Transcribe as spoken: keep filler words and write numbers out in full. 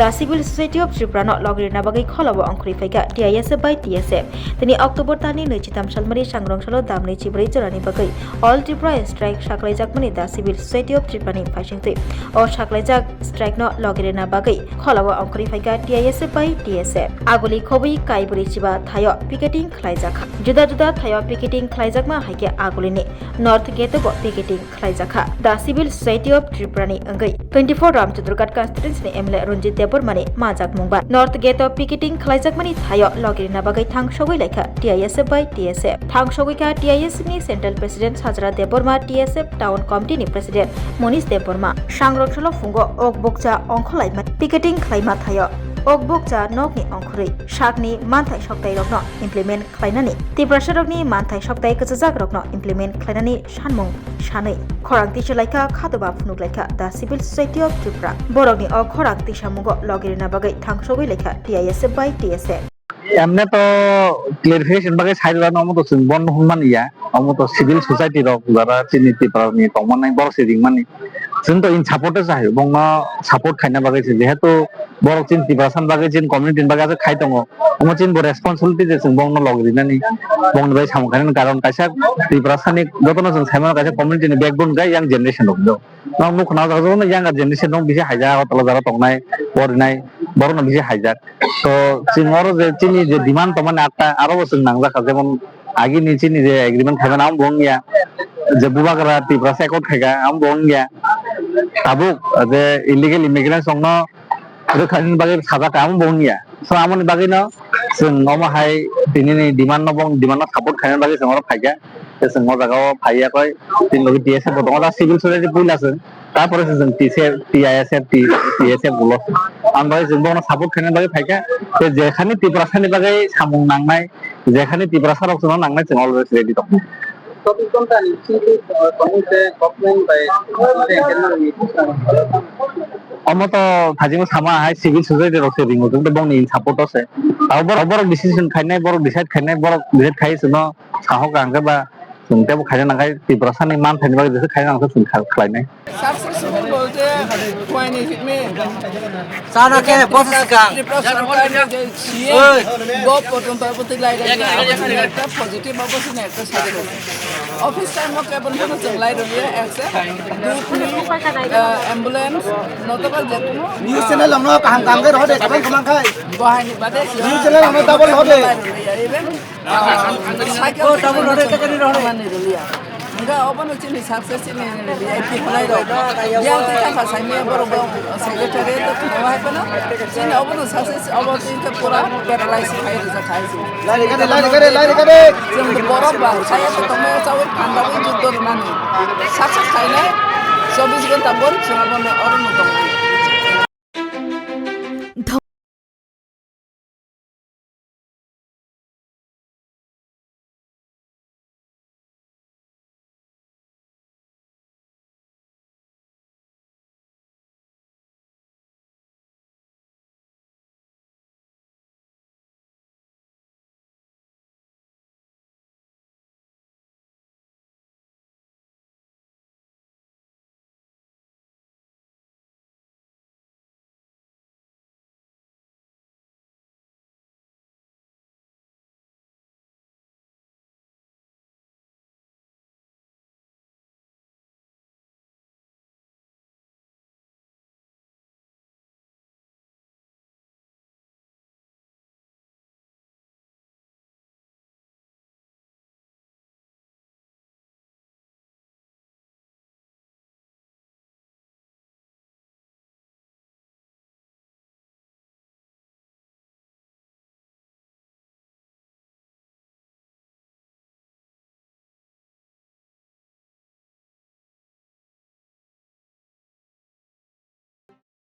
The Civil Society of Tripura no logirina bagwi kholao ongkhorwi phaikha T I S F bai T S F. Tini October talni nwichitham salmani sangrong salo damni chibrwi jorani bagwi All Tripura Strike saklaijakmani The Civil Society of Tripura ni phaisingtwi o saklaijak strike no logirina bagwi kholao ongkhorwi phaikha T I S F bai T S F. Aguli khobwi Kaiburi chiba thaio picketing khlaijakha. Juda juda thaio picketing khlaijakma haikhe agulini North Gate o bo picketing khlaijakha. The Civil Society of Tripura ni wngwi twenty-four Ramchadraghat constituency ni M L A Ranjit Debbarma ni majak mungba North Gate o picketing khlaijakmani thaio logirina bagwi thangsogwi laikha T I S F bai T S F. Thangsogwi kha T I S F ni Central President Sajra Debbarma, T S F Town Committee ni President Monish Debbarma. Sangrong salo phungo ok bukcha ongkhorlaima picketing khlaima thaio ok bukcha nokni ongkhorwi sakni manthai soktai rokno implement khlainani, Tiprasarokni manthai soktai kwchajak rokno implement khlainani sanmung sanwi khorang tisa laikha, khatuma phunuk laikha The Civil Society of Tripura. Borokni o khorang tisamungo logirina bagwi thangsogwi laikha T I S F bai T S F. Emne to clarification bagwi sai rwna omo to chwng bono hwnmani ya, omo to civil society rok jara chini Tripura ni tongmani borok se ringmani. Chwng to in support o sahi, bongno support khaina bagwi se, jehetu borok chini Tiprasa ni bagwi, chini community ni bagwi aswk khai tongo. Omo chini bo responsibility je chwng bongno log rinani, bongni bai samung khainani, karon kaisa Tiprasa ni jotono chwng saimano kaisa community ni backbone khe young generation rok do. Nok nukha na o jaga jotono younger generation rok bisi haijak, o tola jara tongnai, porinai, borokno bisi haijak. To chwng oro je chini je demand tongmani atta aro bo chwng nangjakha, jemon agini chini je agreement khaimani amo bo wngya, je bubagra Tiprasa accord khaika amo bo wngya. Tabuk je illegal immigrants rokno rwkha hwnwi bagwi sajak kha, amo bo wngya. So, amoni bagwino chwng omo hai tinini demand no, bong demand no support khaina bagwi chwng oro phaikha. Tei chwng o jaga o phaiya koi, tini logi T S F bo tongo, da civil society puila chwng, tarpore se chwng T C F, T I S F, T-, T S F ulo. Ang bagwi chwng bono support khaina bagwi phaikha. Tei jekhani Tiprasa ni bagwi samung nangnai, jekhani Tiprasa rok chwngno nangnai, chwng always ready tongo. চব্বিশ ঘন্টা নিশ্চিত, আহ, তমুতে গভর্নমেন্ট বা Omo to thajingo sama hai civil society rok se ringo, tei bongni in support o se. Abo borok, borok decision khainai, borok decide khainai, borok decide khai chwngno sahok ang khe ba chwng tebo khaina nang khai Tiprasa ni man thani bagwi jesa khaina nang khe chwng kha-, khlainai. Successful bolte khuaini hikni. Sana khe boss ka. Tripura Sarkar ni je C M, Oi. Bo porjonto abo twi lai rwya. Abo sini ekta positive, abo sini ekta success. Office time o kebon phano chwng lai rwya, accept. Dudh ni, ah, ambulance, notoba je kuno. News channel ang no kaham kaham khe rohor de, kaham kaham khai. Bo hai ni bade. News channel ang no double rohor de. Lai rwya, even Cycle double road, cycle road. Mani rwliya. Hingke obono chini success chini V I P khlai rok. Yang tei kha saimaya borok bo secretary to thangma hai phano. Chini obono success obo tei kha pura paralyze khai rijak khai si. Lari kare, lari kare, lari kare. Chwng borok ba saya to tongma chawi phandawi juddo rwnani. Success khainai chobbish ghonta bor chwng abono orono tongo.